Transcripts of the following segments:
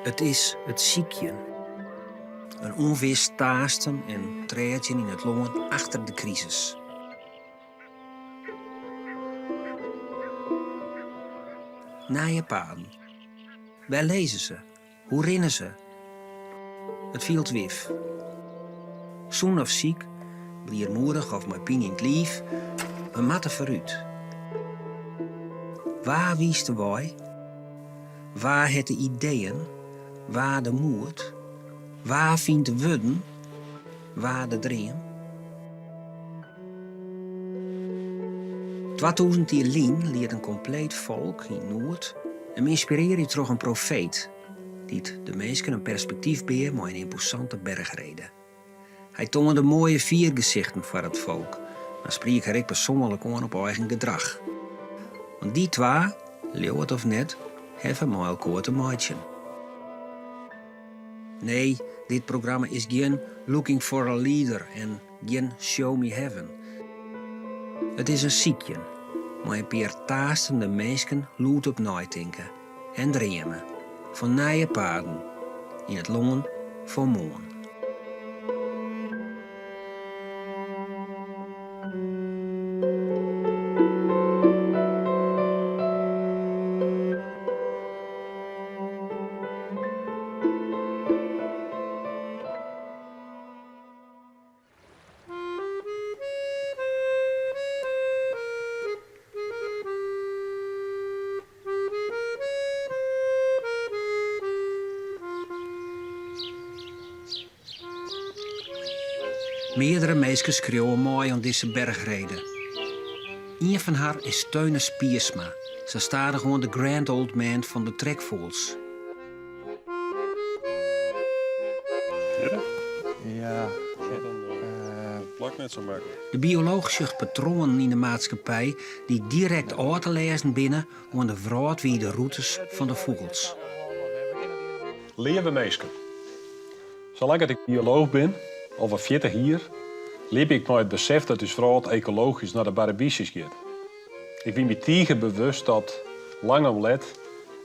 It is it sykjen. In ûnwis taasten en trêdzjen yn it lân achter de krisis. Nije paden. Wêr lizze se? Hoe rinne se? It fielt wif. Sûn of siik, bliermoedich of mei pine yn 't liif, we moatte foarút. Wa wiist de wei? Wa hat de ideeën? Wa de moed? Wa fynt de wurden? Wa de dream? 2000 jier lyn liet in kompleet folk yn noed him ynspirearje troch in profeet dy't de minsken in perspektyf bea mei in ymposante berchrede. Hy toande moaie fiergesichten foar it folk, mar spriek har ek persoanlik oan op eigen gedrach. Want dy twa, leau it of net, hawwe mei elkoar te meitsjen. Nee, dit programma is gjin Looking for a Leader en gjin Show Me Heaven. It is in sykjen, mei in pear taastende minsken lûd op neitinke en dreame fan nije paden yn it lân fan moarn. Meardere minsken skriuwe mei oan dizze berchrede. Ien fan har is Theunis Piersma, sa stadichoan de grand old man fan de trekfûgels. Ja. Plak net sa maklik. De biolooch sjocht patroanen yn de maatskippij dy't direkt ôf te lêzen binne oan de wrâldwide rûtes fan de fûgels. Leave minsken. Salang't ik biolooch bin, al foar 40 jier, libje ik mei it besef dat ús wrâld ekologysk nei de barrebysjes giet. Ik wie my tige bewust dat, lang om let,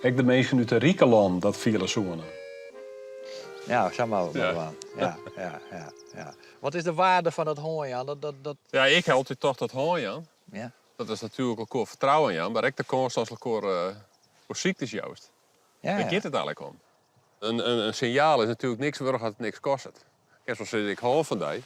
ek de minsken út de rike lannen dat fiele soene. Ja, sa moatte we it mar dwaan. Ja, ja, ja, ja. Wat is de waarde fan dat hân jaan? Dat, dat, dat... Ja, ik ha altyd tocht dat hân jaan, Ja. dat is natuerlik elkoar fertrouwen jaan, mar ek de kâns datst elkoar oer syktes joust. Ja, Dêr ja. giet it eigenlik om. In sinjaal is natuerlik niks wurdich as it niks kostet. Kinst wol sizze, ik hâld fan dy,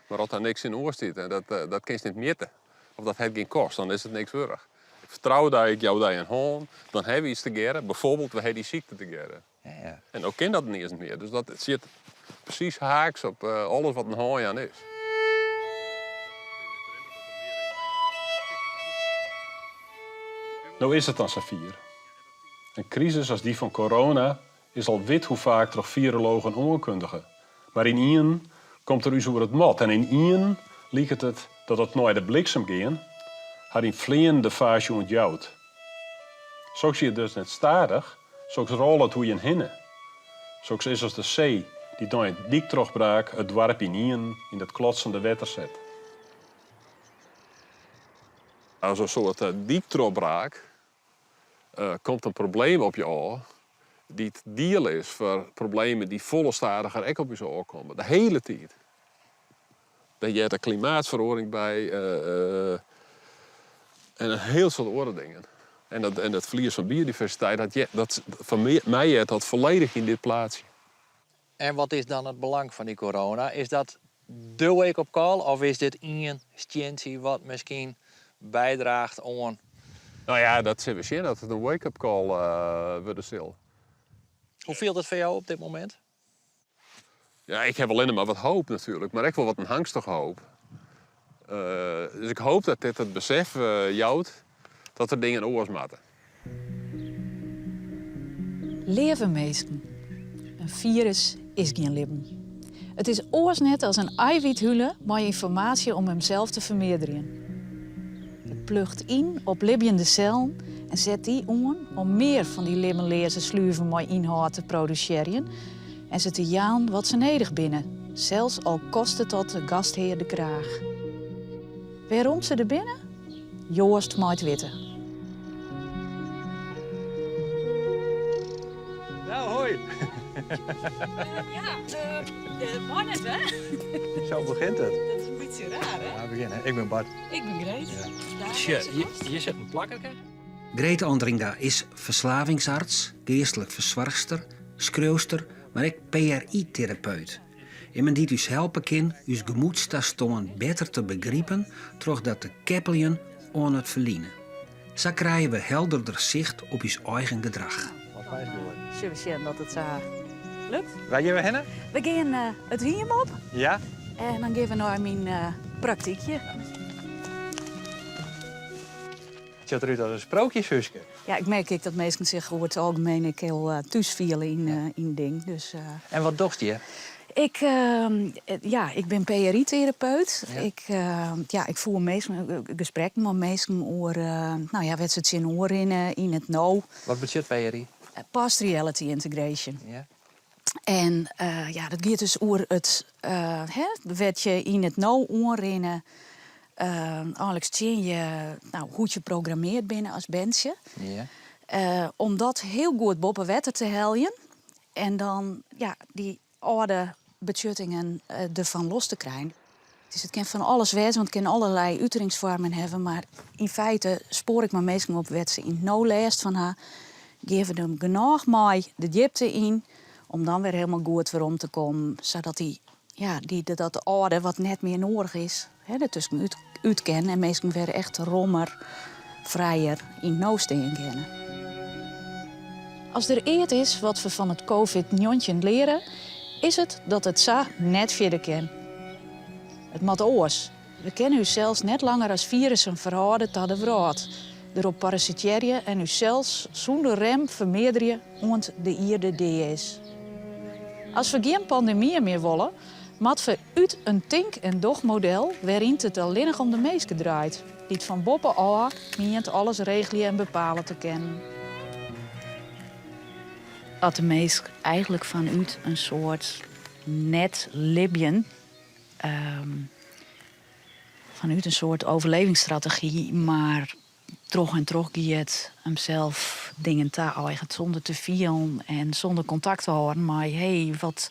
mar as der niks tsjinoer stiet en dat, dat kinst net mjitte, of dat hat gjin kost, dan is it niks wurdich. Ik fertrou dy, ik jou dy in hân, dan hawwe we iets tegearre, bijvoorbeeld we hawwe dy sykte tegearre. Ja, ja. En no kin dat net mear, dus dat sit presys haaks op alles wat in hân jaan is. No is it dan safier. In krisis as dy fan corona is al wit hoe faak troch firologen oankundige, mar ynienen komt er ús oer it mat en ynienen liket it dat it nei de bliksem gean har yn fleanende faasje ûntjout. Soks giet dus net stadich, soks rôlet oer jin hinne. Soks is as de see dy't nei in dyktrochbraak it doarp ynienen yn dat klotsende wetter set. As in soart dyktrochbraak komt in probleem op je ôf dy't diel is foar problemen dy't folle stadiger ek op ús ôfkomme, de hiele tiid. Dêr heart de klimaatferoaring by en in hiel soad oare dingen. En dat, en dat ferlies fan biodiversiteit, dat, dat, foar my heart dat folledich yn dit plaatsje. En wat is dan it belang fan dy corona? Is dat de wake-up call of is dit ien stientsje wat miskien bydraacht oan. No ja, dat sille we sjen, dat it in wake-up call wurde sil. Hoe fielt it foar jou op dit momint? Ja, ik ha allinne mar wat hoop natuerlik, mar ek wol wat in hangstige hoop. Dus ik hoop dat dit it besef jout dat der dingen oars moatte. Leave minsken, in firus is gjin libben. It is oars net as in aaiwythule mei ynformaasje om himsels te fermearderjen. It plucht yn op libjende sellen en set dy oan om mear fan dy libbenleaze sluven mei ynhâld te produsearjen en se te jaan wat se nedich binne, sels al kostet dat de gasthear de kraach. Wêrom't se der binne? Joast mei it witte. Nou, hoi. Ja, mei net, hè? Zo begint het. Dat is in bytsje raar, hè? Ja, begjin, hè. Ik bin Bart. Ik bin Greet. Sjoch, hjir sit in plakkerke. Greet Andringa is ferslavingsarts, geastlik fersoarchster, skriuwster, mar ek PRI-terapeut. Immen dy't ús helpe kin ús gemoedstastân better te begripen troch dat te keppeljen oan it ferline. Sa krije we helderder sicht op ús eigen gedrach. Wat wijs goed. Sille we sjen dat it sa lukt? Wêr gean we hinne? We gean it hiem op. Ja. En dan gean we nei myn praktykje. It sjocht derút as in sprookjeshúske. Ja, ik merk ek dat minsken sich oer it algemeen ek hiel thús fiele yn yn ding. Dus, En wat dochst hjir? Ik, ja, ik bin PRI-terapeut. Ik, ja, ik fier minsken, gesprekken mei minsken oer no ja, wêr't se tsjinoan rinne yn it no. Wat betsjut PRI? Past Reality Integration. Ja. En ja, dat giet dus oer it, hè, wêr't je yn it no oanrinne, eigenlik tsjin je, no, hoe't je programmeard binne as berntsje. Ja. Om dat hiel goed boppe wetter te heljen en dan ja, dy âlde betsjuttingen derfan los te krijen. Dus it kin fan alles wêze, want it kin allerlei uteringsfoarmen hawwe, mar yn feite spoar ik mei minsken op wêr't se yn it no lêst fan ha, gean we der genôch mei de djipte yn om dan wer helemaal goed werom te kommen, sadat dy, ja, dy, dat âlde wat net mear noadich is, hè, der tusken út, út kin en minsken wer echt rommer, frijer yn it no stean kinne. As der eat is wat we fan it Covid 19 leare, is it dat it sa net fierder kin. It moat oars. We kinne ússels net langer as firussen ferhâlde ta de wrâld, derop parasitearje en ússels sûnder rem fermearderje oant de ierde dea is. As we gjin pandemyen mear wolle, moat we út in tink en dochmodel wêryn't it allinnich om de minske draait, dy't fan boppe ôf mient alles regelje en bepale te kinnen. At de minsk eigenlik fanút in soart net libjen, fanút in soart overlevingsstrategy, mar troch en troch giet, himsels dingen ta-eigenet sûnder te fielen en sûnder kontakt te hâlden mei hé, wat,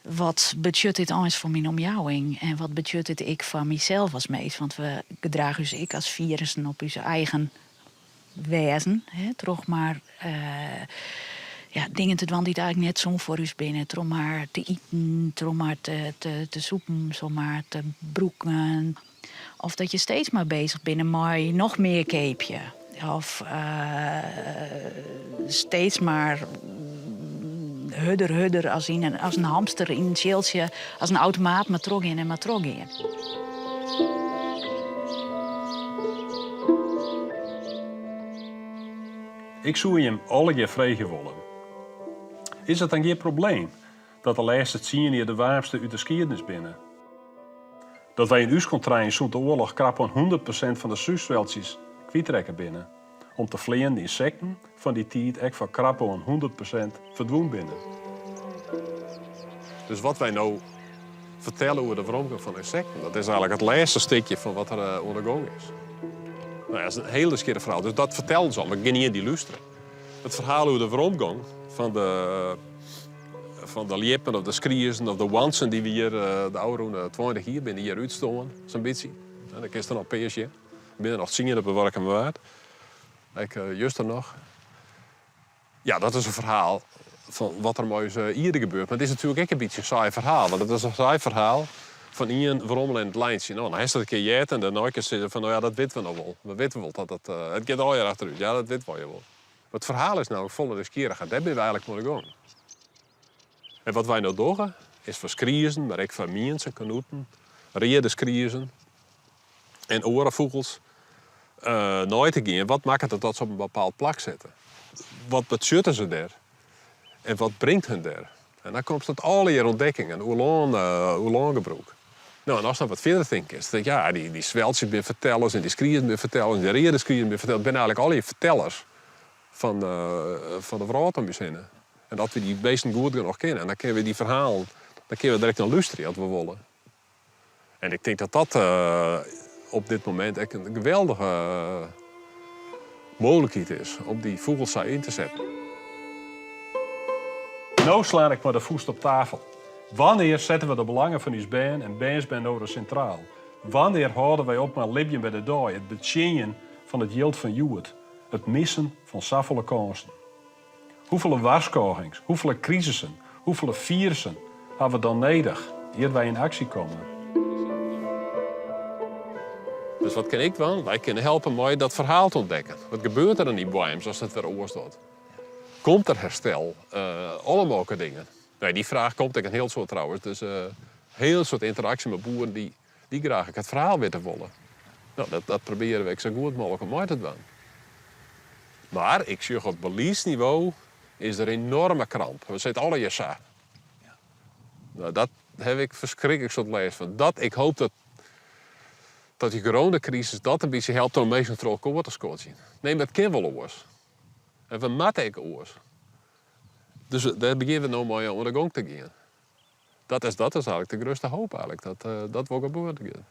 wat betsjut dit eins foar myn omjouwing en wat betsjut dit ek foar mysels as mins? Want we gedrage ús ek as firussen op ús eigen wêzen, hè, troch mar ja, dingen te dwaan dy't eigenlik net sûn foar ús binne, troch mar te iten, troch mar te, te, te sûpen, troch mar te brûken. Of dat je steeds mar bezich binne mei noch mear keapje. Of steeds mar hurder, hurder as, yn in, as in hamster yn in tsjiltsje, as in automaat mar trochgean en mar trochgean. Ik soe jim allegear freegje wolle. Is it dan gjin probleem dat de lêste tsien jier de waarmste út de skiednis binne? Dat wy yn ús kontreien sûnt de oarloch krapoan 100% fan de súsweltsjes kwytrekke binne, om't de fleanende ynsekten fan dy tiid ek foar krapoan 100% ferdwûn binne. Dus wat wy no fertelle oer de weromgong fan ynsekten, dat is eigenlik it lêste stikje fan wat der oan de gong is. No ja, dat is in hiele skjirre ferhaal, dus dat fertellen se al, mar gjinien dy lústere. It ferhaal oer de weromgong fan de fan de ljippen of de skriezen of de hoantsen dy't we hjir de ôfrûne 20 jier binne hjir útstoarn, sa'n bytsje. En dan kinst der noch pear sjen. Der binne noch tsien op de Workumerwaard. Ek juster noch. Ja, dat is in ferhaal fan wat der mei ús ierde gebeurt. Mar it is natuerlik ek in bytsje in saai ferhaal. Want it is in saai ferhaal fan ien weromrinnend lijntsje. No, dan hast dat in kear heard en dêrnei kinst sizze fan no ja, dat witte we noch wol. We witte wol dat it, it giet allegear achterút. Ja, dat witte we wol. Mar it ferhaal is nammentlik folle nijsgjirriger. Dêr binne we eigenlik oan de gong. En wat wy no dogge, is foar skriezen, mar ek foar mientsen, kanoeten, reade skriezen en oare fûgels nei te gean. Wat makket it dat se op in bepaald plak sitte? Wat betsjutte se dêr? En wat bringt hun dêr? En dan komst tot allegear ûntdekkingen oer lân, oer lângebrûk. No, en ast dan wat fierder tinke kinst, dan tink ja, dy, dy sweltsjes binne fertellers en dy skriezen binne fertellers en dy reade skriezen binne fertellers. It binne eigenlik allegear fertellers fan, fan de wrâld om ús hinne. En as we dy beesten goed genôch kenne, dan kinne we dy ferhalen, dan kinne we der ek nei lústerje as we wolle. En ik tink dat dat op dit momint ek in geweldige mooglikheid is om dy fûgels sa yn te setten. No slaan ik mei de fûst op tafel. Wannear sette we de belangen fan ús bern en bernsbern no ris sintraal? Wannear hâlde wy op mei libjen by de dei, it betsjinjen fan it jild fan hjoed, it missen fan safolle kânsen? Hoefolle warskôgings, hoefolle krisissen, hoefolle firussen hawwe we dan nedich ear't wy yn aksje komme? Dus wat kin ik dwaan? Wy kinne helpe mei dat ferhaal te ûntdekken. Wat gebeurt der yn dy boaiems as it wer oars docht? Komt der herstel? Alle mooglike dingen. Nee, dy fraach komt ek in hiel soad trouwens. Dus hiel soad ynteraksje mei boeren dy't graach ek it ferhaal witte wolle. No, dat probearje we ek sa goed mooglik om mei te dwaan. Mar ik sjoch op beliedsnivo is der enoarme kramp. We sitte allegear sa. No, dat haw ik ferskriklik soad lêst fan. Dat, ik hoop dat, dat dy coronakrisis dat in bytsje helpt om minsken troch elkoar te skodzjen. Nee, mar it kin wol oars. En we moatte ek oars. Dus dêr begjinne we no mei oan de gong te gean. Dat is, dat is eigentlik de grutste hoop eigentlik, dat dat wol gebeure giet.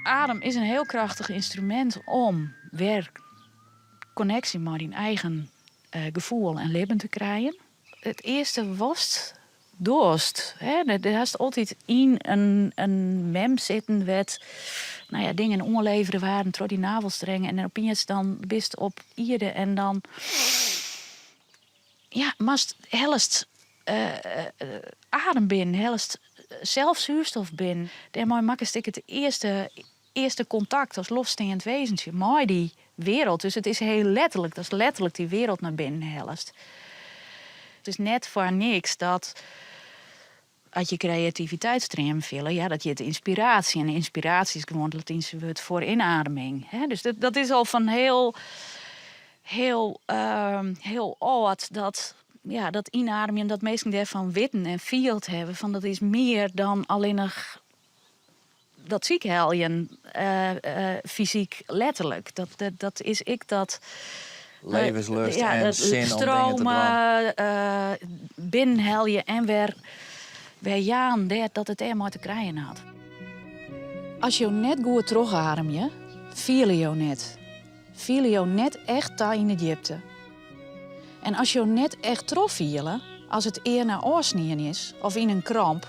Adem is in hiel krachtich ynstrumint om wer konneksje mei dyn eigen gefoel en libben te krijen. It earste watst dochst, hè, do hast altyd yn in mem sitten wêr't nou ja, dingen oanlevere waarden troch dy navelstreng en opiens dan bist op ierde en dan ja, moatst hellest adem binnen, hellest sels soerstof binnen. Dêrmei makkest ek it earste earste kontakt as lossteand wezentsje mei dy wereld. Dus it is hiel letterlik, datst letterlik dy wereld nei binnen hellest. It is net foar niks dat as je kreativiteitsstream fiele, ja, dat hjit ynspiraasje. En ynspiraasje is gewoan it Latynske wurd foar ynademing. Dus dat is al fan hiel, hiel, hiel âld dat, ja, dat ynademjen, dat minsken dêrfan witten en field hawwe fan dat is mear dan allinnich dat sykheljen fysyk letterlik. Dat, dat, dat is ek dat. Levenslust ja, en sin om dingen te dwaan. Uh, binnenhelje en wer, wer jaan dêr, dat it dêr mei te krijen hat. As jo net goed trochademje, fiele jo net. Fiele jo net echt ta yn 'e djipte. En as jo net echt trochfiele, as it earne ôfsnien is of yn in kramp,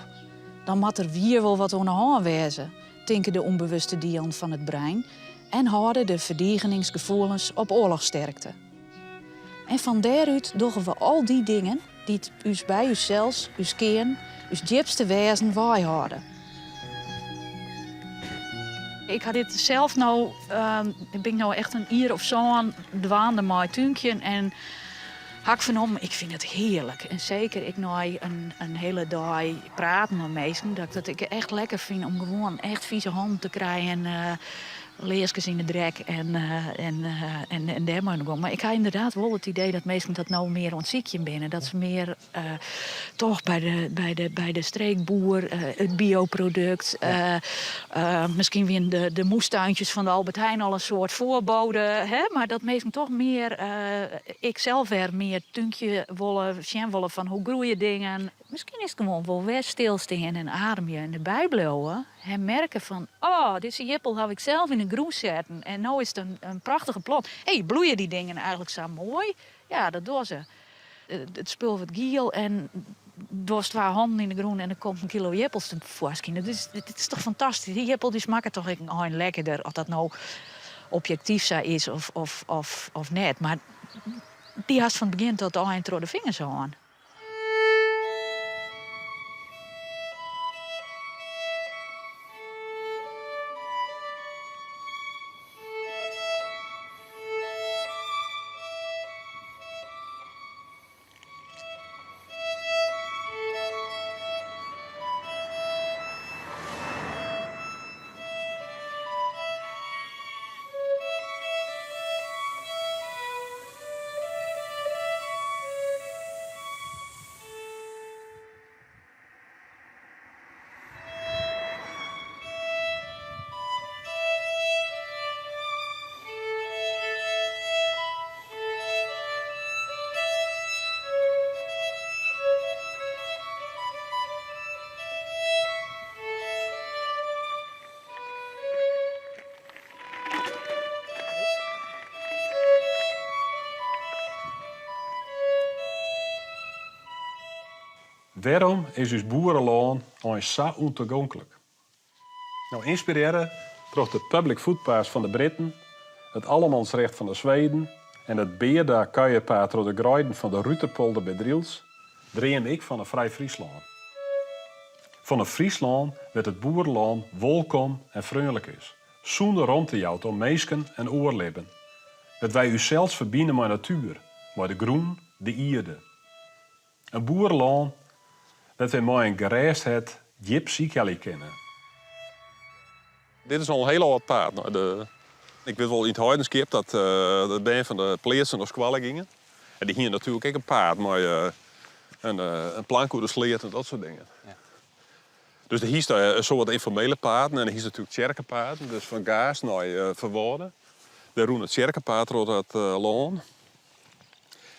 dan moat der wier wol wat oan 'e hân wêze, tinke de ûnbewuste dielen fan it brein en hâlde de ferdigeningsgefoelens op oarlochssterkte. En fan dêrút dogge we al dy dingen dy't ús by ússels, ús kearn, ús djipste wêzen weihâlde. Ik ha dit sels no, bin ik no echt in jier of sân dwaande mei túnkjen en ha ik fernommen, ik fyn it hearlik. En seker ek nei in hiele dei praten mei minsken, dat ik dat ek echt lekker fyn om gewoan echt fize hannen te krijen. Learskes yn de drek en, en, en, en dêrmei oan de gong. Mar ik ha ynderdaad wol it idee dat minsken dat no mear oan it sykjen binne. Dat se mear toch by de, by de, by de streekboer, it bioprodukt. Miskien wiene de, de moestuintjes fan de Albert Heijn al in soart foarbode. Hè? Mar dat minsken toch mear, ek sels wer mear túnkje wolle, sjen wolle fan hoe groeie dingen. Miskien is it gewoan wol wer stilstean en ademje en derby bliuwe en merke fan, oh, dizze jippel haw ik sels yn 'e grûn setten en no is it in prachtige plant. Hé, bloeie dy dingen eigenlik sa moai? Ja, dat dogge se. It spul wurdt giel en dochst twa hannen yn 'e grûn en der komt in kilo jippels tefoarskyn. Dit is toch fantastysk? Dy jippel dy smakket toch ek in ein lekkerder, oft dat no objektyf sa is of net. Mar dy hast fan it begjin tot de ein troch de fingers hân. Wêrom is ús boerelân eins sa ûntagonklik? No, ynspirearre troch de public footpaths fan de Britten, it allemansrecht fan de Sweden en it Bearda kuierpaad troch de greiden fan de Ruterpolder by Drylts, dream ik fan in frij Fryslân. Fan in Fryslân wêr't it boerelân wolkom en freonlik is, sûnder romte jout oan minsken en oar libben, wêr't wy ússels ferbine mei natuer, mei de grûn, de ierde. In boerelân wêr't wy mei in gerêst hert djip sykhelje kinne. Dit is al in hiel âld paad. No, de, ik wit wol yn it heidenskip dat de bern fan de pleatsen nei skoalle gyngen. En dy hiene natuerlik ek in paad mei in, in plank oer de sleat en dat soart dingen. Ja. Dus der hiest in soad ynformele paden en der hiest natuerlik tsjerkepaden. Dus fan Gaast nei Ferwâlde. Dêr rûn it tsjerkepaad troch dat lân.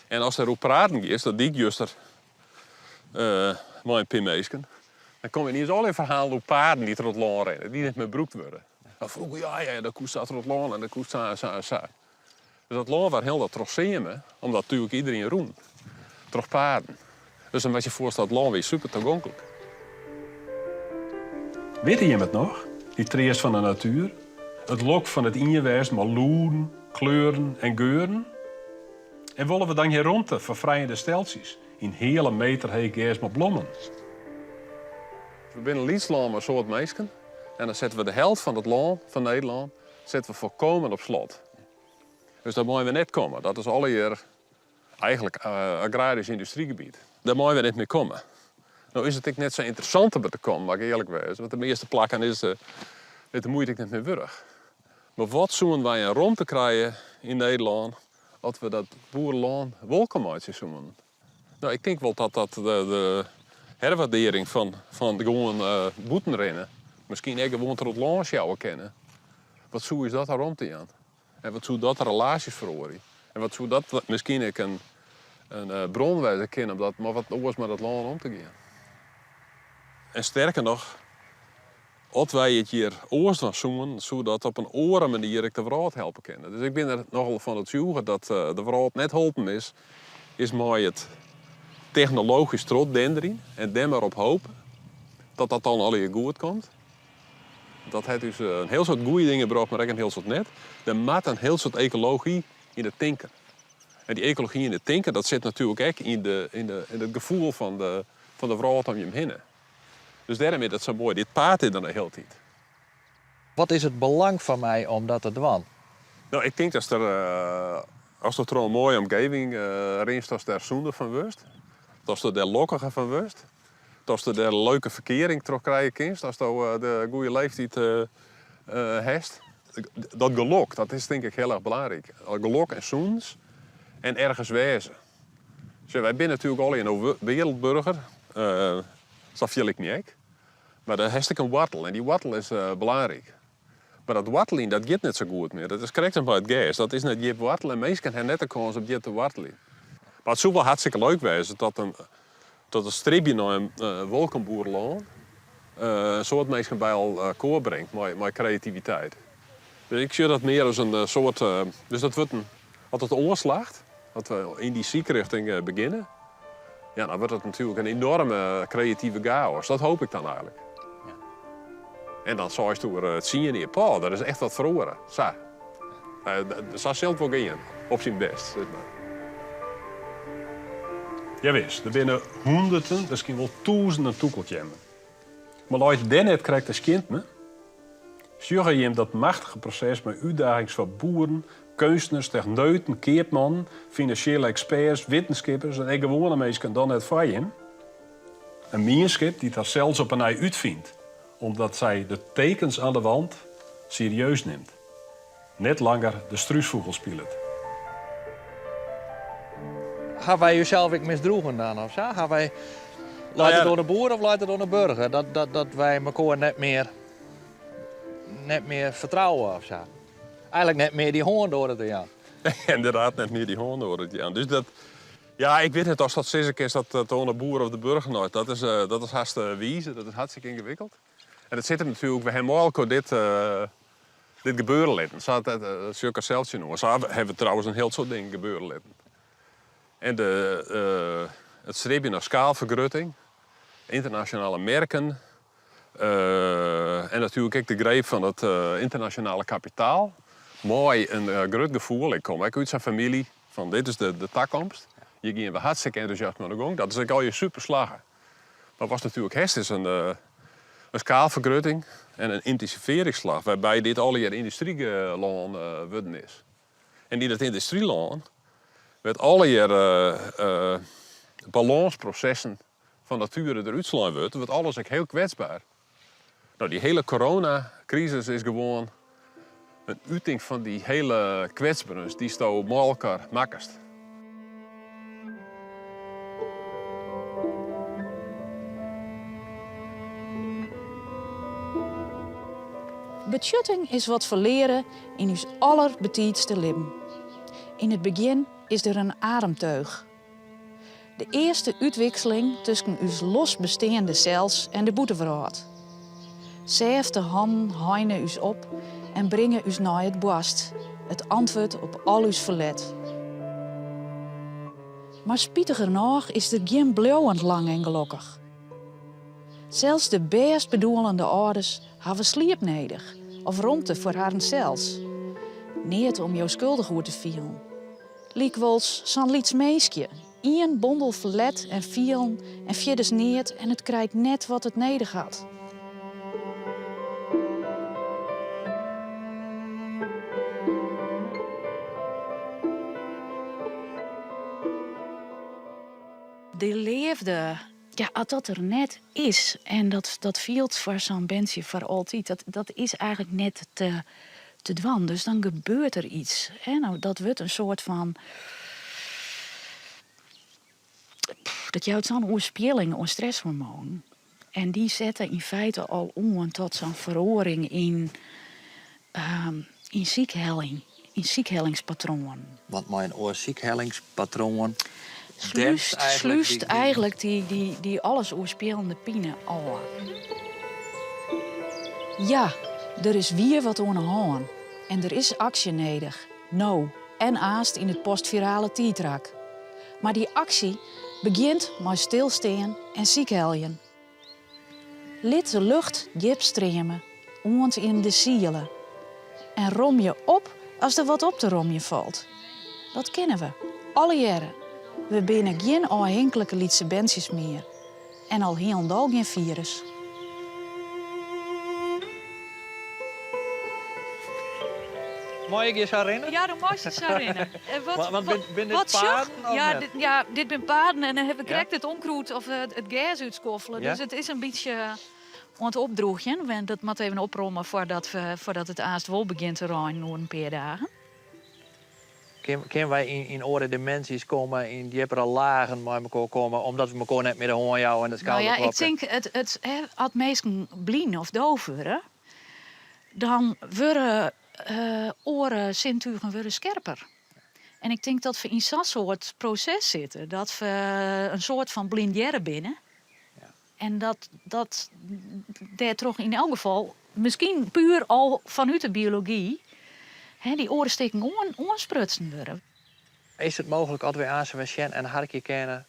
En ast dêroer praten giest, dat die ik juster mei in pear minsken, dan komme yniens allegear ferhalen oer paden dy't troch it lân rinne, dy't net mear brûkt wurde. Dan froeger, ja, ja, dan koest sa troch it lân en dan koest sa en sa en sa. Dus dat lân waard hielendal trochseame, omdat natuerlik iderien rûn troch paden. Dus dan moatst je foarstelle, it lân wie super tagonklik. Witte jim it noch, dy treast fan de natuer? It lok fan it ien wêzen mei lûden, kleuren en geuren? En wolle we dan gjin romte foar frijende steltsjes yn heale meter heech gers mei blommen? We binne in lyts lân mei in soad minsken en dan sette we de helte fan it lân fan Nederlân sette we folkomen op slot. Dus dêr meie we net komme. Dat is allegear Eigenlik agrarysk yndustrygebiet. Dêr meie we net mear komme. No is it ek net sa ynteressant om der te kommen, moat ik earlik wêze, want de measte plakken is it de muoite ek net mear wurdich. Mar wat soenen wy in romte krije yn Nederlân as we dat boerelân wolkom meitsje soenen? No, ik tink wol dat dat de herwaardearring fan fan gewoan bûten rinne, miskien ek gewoan troch it lân sjouwe kinne. Wat soe ús dat in romte jaan? En wat soe dat de relaasjes feroarje? En wat soe dat miskien ek in bron wêze kinne om dat mei wat oars mei dat lân om te gean? En sterker noch, as wy it hjir oars dwaan soenen, soe dat op in oare manier ek de wrâld helpe kinne. Dus ik bin der nochal fan oertsjûge dat de wrâld net holpen is, is mei it technologysk trochdinderjen en dêr mar op hope dat dat dan allegear goed komt. Dat hat ús in hiel soad goede dingen brocht, mar ek in hiel soad net. Der moat in hiel soad ekology yn it tinken. En dy ekology yn it tinken, dat sit natuerlik ek yn de, yn de, yn it gefoel fan de, fan de wrâld om jim hinne. Dus dêrom is dat sa moai. Dit paad is der de hiele tiid. Wat is it belang foar my om dat te dwaan? No, ik tink datst der, ast troch in moaie omgeving rinst, datst dêr sûner fan wurdst. Datst der lokkiger fan wurdst. Datst der in leuke ferkearing troch krije kinst asto de goede leeftiid hast. Dat gelok, dat is tink ik hiel erch belangryk. Gelok en sûnens en ergens wêze. Sjoch, wy binne natuerlik allegear no wereldburger, sa fiel ik my ek. Mar dan hast ek in woartel en dy woartel is belangryk. Mar dat woarteljen, dat giet net sa goed mear. Dat is krekt as mei it gers. Dat is net djip woartele en minsken ha net de kâns op djip te woarteljen. Mar it soe wol hartstikke leuk wêze dat in Dat it stribjen nei in wolkom boerelân in soad minsken by elkoar bringt mei kreativiteit. Dus ik sjoch dat mear as in soart, dus dat wurdt in, as it oanslacht, as we yn dy sykrjochting begjinne, ja, dan wurdt it natuerlik in enoarme kreative gaos. Dat hoopje ik dan eigenlik. En dan seist oer tsien jier, poh, der is echt wat feroare. Sa. Sa sil it wol gean, op syn bêst, sis mar. Jawis, der binne hûnderten, miskien wol tûzenen tûkelteammen. Mar leit dêr net krekt de skjintme? Sjogge jim dat machtige proses mei útdagings foar boeren, keunstners, techneuten, keapmannen, finansjele eksperts, wittenskippers en ek gewoane minsken dan net foar jim? In mienskip dy't harsels op 'e nij útfynt, omdat sy de tekens oan de wand serieus nimt. Net langer de strúsfûgel spilet. Ha wy ússels ek misdroegen dan of sa? Ha wy, leit it oan de boer of leit it oan de burger? Dat, dat, dat wy mekoar net mear, net mear fertrouwe of sa? Eigenlik net mear dy hân doare te jaan. Ynderdaad net mear dy hân doare te jaan. Dus dat, ja, ik wit net oftst dat sizze kinst dat it oan de boer of de burger leit. Dat is, dat is hast wize, dat is hartstikke yngewikkeld. En it sit him natuerlik, we ha mei elkoar dit, dit gebeure litten. Sa dat sjoch ik der sels tsjinoer. Sa ha we trouwens in hiel soad dingen gebeure litten. En de, it stribjen nei skaalfergrutting. Ynternasjonale merken en natuerlik ek de greep fan it ynternasjonale kapitaal mei in grut gefoel, ik kom ek út sa'n famylje, fan dit is de takomst. Hjir gean we hartstikke entûsjast mei oan de gong. Dat is ek allegear super slagge. Mar watst natuerlik hast is in skaalfergrutting en in yntinsivearringsslach wêrby dit allegear yndustrylân wurden is. En yn dat yndustrylân wêr't allegear balânsprosessen fan natuere derút slein wurdt, wurdt alles ek hiel kwetsber. No, dy hiele coronakrisis is gewoan in uting fan dy hiele kwetsberens dy'tsto mei elkoar makkest. Betsjutting is wat ferleare yn ús allerbetiidste libben. Yn it begjin is der in ademteug. De earste útwikseling tusken ús los besteande sels en de bûtenwrâld. Sêfte hannen heine ús op en bringe ús nei it boarst, it antwurd op al ús ferlet. Mar spitigernôch is der gjin bliuwend lang en gelokkich. Sels de bêst bedoelende âlders hawwe sliep nedich of romte foar harren sels. Neat om jo skuldich oer te fielen. Lykwols, sa'n lyts minskje, ien bondel ferlet en fielen en fierders neat en it krijt net wat it nedich hat. De leafde, ja, as dat der net is en dat, dat fielt foar sa'n berntsje foar altyd, dat, dat is eigentlik net te, te dwaan. Dus dan gebeurt der iets. Hè? No, dat wurdt in soart fan. Dat jout sa'n oerspieling oan stresshormoanen. En dy sette yn feite al oan tot sa'n feroaring yn, yn sykhelling, yn sykhellingspatroanen. Want mei in oar sykhellingspatroan Slúst, slúst eigentlik dy, dy, dy alles oerspielende pine ôf. Ja, der is wier wat oan 'e hân en der is aksje nedich, no en aanst yn it postfirale tiidrak. Mar dy aksje begjint mei stilstean en sykheljen. Lit de lucht djip streame oant yn de siele en romje op as der wat op te romjen falt. Dat kinne we, allegearre. We binne gjin ôfhinklike lytse berntsjes mear en al hielendal gjin firus. Mei ik hjir sa rinne? Ja, do meist hjir sa rinne. En wat, Want wat, bin dit wat sjoch? paden of Ja, net? dit, ja, dit bin paden en dan ha we Ja? krekt it onkruid of it gers útskoffele. Ja? Dus it is in bytsje oan it opdroegjen. Want dat moat even opromme foardat, we, foardat it aanst wol begjint te reinen oer in pear dagen. Kinne wy yn oare diminsjes komme, yn djippere lagen mei mekoar komme, omdat we mekoar net mear de hân jouwe en it Nou ja, ik skouderklopke? tink, it, it, hè, as minsken blyn of doof wurde, dan wurde oare sintugen wurde skerper. En ik tink dat we yn sa'n soart proses sitte, dat we in soart fan blindearre binne. En dat dat dêrtroch yn elk gefal, miskien puer al fanút de biology, hè, dy oare stikken oan, oansprutsen wurde. Is it mooglik as wy aanst wer sjen en harkje kinne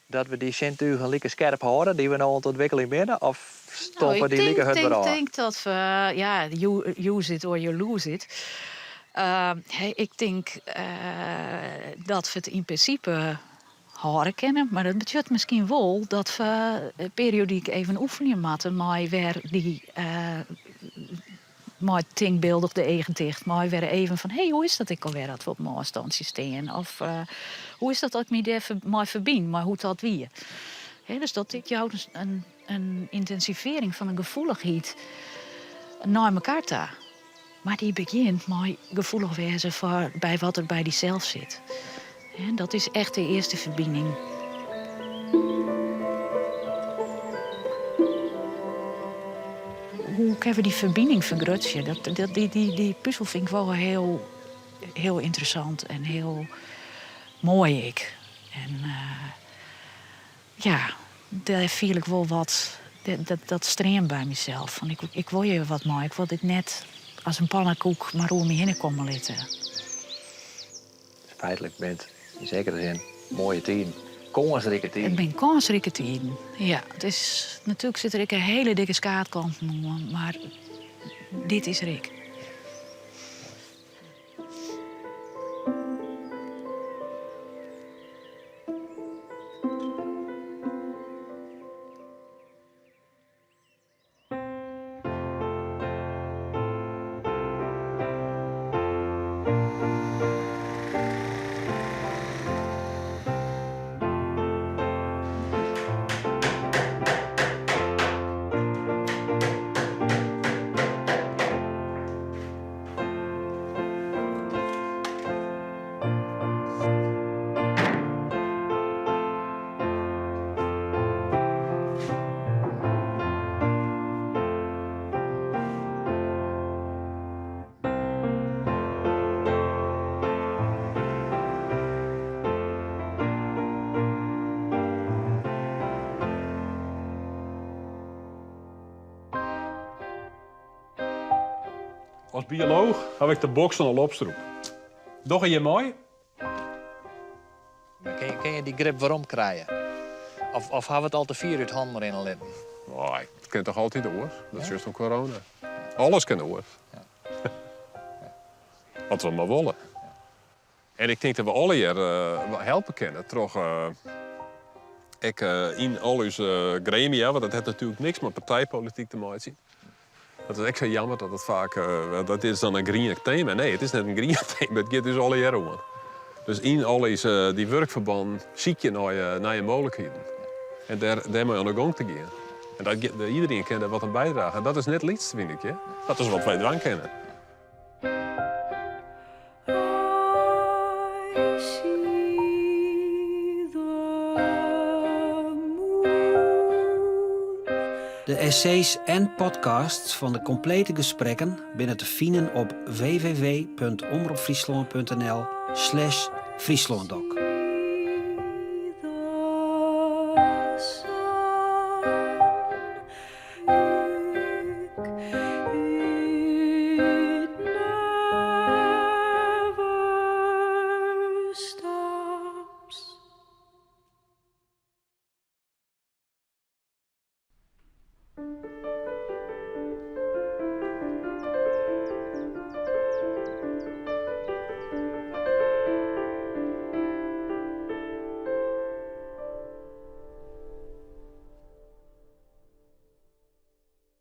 dat we dy sintugen like skerp hâlde dy't we no oan it ûntwikkeljen binne, of Nou, stompe ik dy like tink, hurd tink, wer ôf? tink dat we, ja, you use it or you lose it. Hè, ik tink dat we it yn prinsipe hâlde kinne, mar dat betsjut miskien wol dat we periodyk even oefenje moatte mei wer dy, mei tinkbyldich de eagen ticht, mei wer even fan hé, hoe is dat ek alwer dat we op in ôfstantsje stean? Of hoe is dat dat ik my dêr mei ferbyn, mei hoe't dat wie? Hè, dus dat jout in yntinsivearring fan de gefoelichheid nei mekoar ta. Mar dy begjint mei gefoelich wêze foar by wat der by dysels sit. En dat is echt de earste ferbining. Hoe kinne we dy ferbining fergrutsje? Dat, dat, dy, dy, dy puzel fyn ik wol hiel, hiel ynteressant en hiel moai ek. En uh, ja, dêr fiel ik wol wat, dat, dat streamt by mysels. Fan ik, ik wol hjir wat mei. Ik wol dit net as in pannekoek mar oer my hinne komme litte. Feitlik binne it yn sekere sin moaie tiden. Kânsrike It tiden. binne kânsrike tiden, ja. It is, natuerlik sit der ek in hiele dikke skaadkanten oan, mar dit is ryk. As biolooch haw ik de boksen al opstrûpt. Dogge jim mei? Kin je dy grip werom krije? Of ha we it al te fier út hannen rinne litten? Oh, it kin toch altyd oars? Dat is just om corona. Alles kin oars. Wat we mar wolle. En ik tink dat we allegear helpe kinne troch ek yn al ús gremia, want dat hat natuerlik niks mei partijpolityk te meitsjen. Dat is ek sa jammer dat it faak, dat is dan in grien tema. Nee, it is net in grien tema, it giet ús allegear oan. Dus yn al ús dy wurkferbannen sykje nei nije mooglikheden en dêrmei oan de gong te gean. En dat, iedereen kin dêr wat oan bydrage. En dat is net lyts, fyn ik. Dat is wat wy dwaan kinne. De essays en podcasts fan de komplete gesprekken binne te finen op www.omropfryslân.nl/fryslândok.